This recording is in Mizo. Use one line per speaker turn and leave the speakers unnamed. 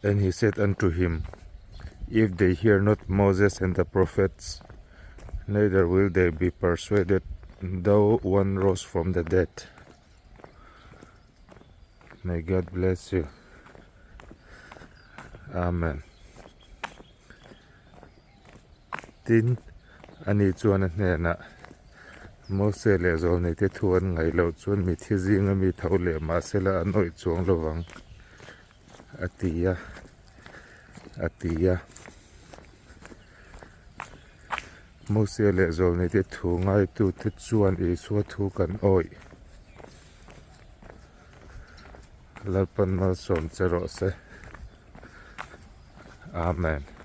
And he said unto him, If they hear not Moses and the prophets, neither will they be persuaded, though one rose from the dead. May God bless you. Amen. Tin, ani chuan a hnenah, Mose leh Zawlneite thu an ngaih loh chuan mithi zinga mi tho leh mahsela an awih chuang lovang, a ti a, a ti a. Mose leh Zawlneite thu ngaitute chuan Isua thu kan awih. Lalpan malsawm che rawh se. Amen.